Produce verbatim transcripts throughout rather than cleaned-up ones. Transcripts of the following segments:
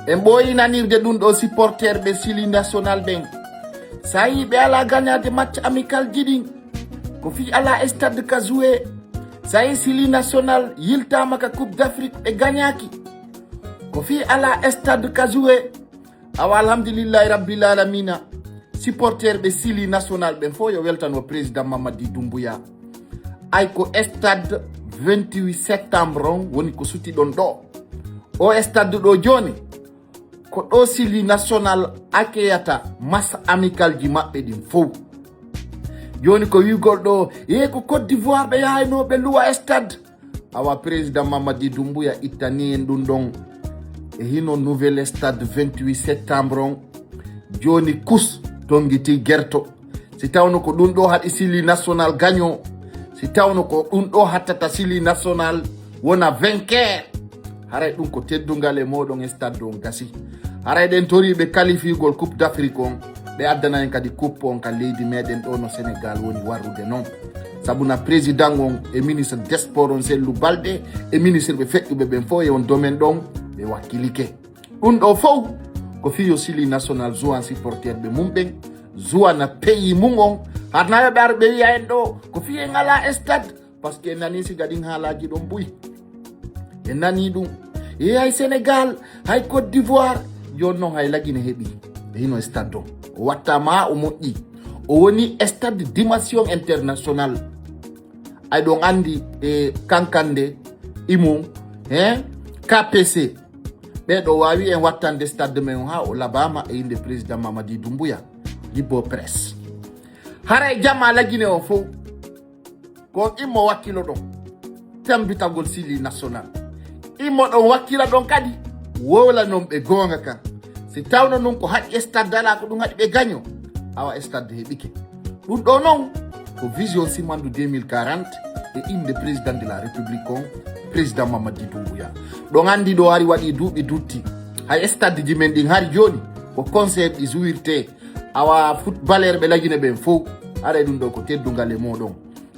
En ɓooyi nanirde ɗum ɗo supporter ɓe Sili National ɓen. Sa yi ɓe ala gagnade match amical ji ɗin. Ko fii ala stade ka jouer. Sa yi Sili National yiltama ka Coupe d'Afrique ɓe gagnaki. Ko fii ala stade ka jouer. Awa alhamdulillahi rabbil alamina. Supporter ɓe Sili National ɓen fof yo weltano président Mamadi Doumbouya. Ay ko stade vingt-huit septembre on woni ko suti ɗon ɗo. O stade ɗo joni ko ɗo Sili National akeyata match amical ji maɓɓe ɗin fow. Joni ko wi'ugol ɗo, e ko Côte d'Ivoire ɓe yahayno ɓe luwa stade. Awa président Mamadi Doumbouya ittani en ɗum ɗon. E hino nouvel stade vingt-huit septembre on. Joni kus tongiti gerto. Si tawno ko ɗum ɗo haɗi Sili National gagnant. Si tawno ko ɗum ɗo hattata Sili National wona vainqueur. Haray ɗum ko teddungal e moɗon e stade on gasi. Haray ɗen toriɓe qualifiugol Coupe d'Afrique on, ɓe addana en kadi coupe on ka leydi meɗen ɗo no Sénégal woni warrude non. Sabu na président on e ministre des sports on Sellu Balde e ministre ɓe feƴƴuɓe ɓen fof e on domaine ɗon ɓe wakkilike. Ɗum ɗo fow ko fii yo Sili National joue an supporter ɓe mum ɓen, joue na pays mum on. Harna yo ɓe ar ɓe wiya en ɗo ko fii en ala stade. Parce que en nani siga ɗin haalaji ɗon buy. En nani ɗum. E hay Sénégal, hay Côte d'Ivoire, joni non hay Lagine heɓi. E hino stade o. O watta ma o moƴƴi. O woni stade dimension international. Ay ɗon andi e kankande imum, hein, K P C. Ɓe ɗo wawi en wattande stade men on ha o labama e inde président Mamadi Doumbouya. Gibbo presse. Haray jama Lagine o fow. Ko immo wakkilo ɗon tambitagol Sili National. Immo ɗon wakkila ɗon kadi wowla non ɓe goonga kan. Si tawno nun ko haɗi stade ala ko ɗum haɗi ɓe gagnant, awa stade heɓike. Ɗum ɗo non ko vision Simandu deux mille quarante e inde président de la république on, président Mamadi Doumbouya. Ɗon andi ɗo hari waɗi duuɓi dutti. Hay stade ji men ɗin hari joni ko concert ɗi jouirte. Awa footballeur ɓe Lagine ɓen fow. Haray ɗum ɗo ko teddungal e moɗon.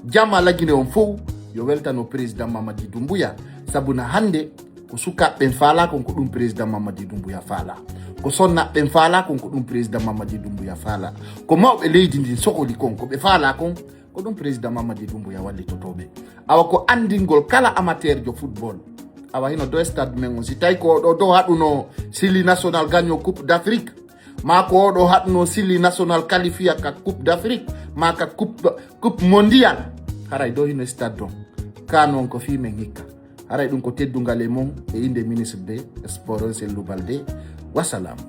Jama Lagine on fow yo weltano président Mamadi Doumbouya. Sabu na hande ko sukaaɓe ɓen faala kon ko ɗum président Mamadi Doumbouya faala. Ko sonnaaɓe ɓen faala kon ko ɗum président Mamadi Doumbouya faala. Ko mawɓe leydi ndin sohli kon ko ɓe faala kon ko ɗum président Mamadi Doumbouya wallitotoɓe. Awa ko andingol kala amateur jo football. Awa hino do stade men on si tawi ko ɗo do haɗuno Sili National gagnant Coupe d'Afrique. Ma ko oɗo haɗno Sili National qualifia ka Coupe d'Afrique ma ka Coupe, coupe mondial. Haray ɗo hino stade ɗon. Ka non ko fii men hikka. Haray ɗum ko teddungal e mon e inde ministre de sport on Sellu Balde. Wasalamu.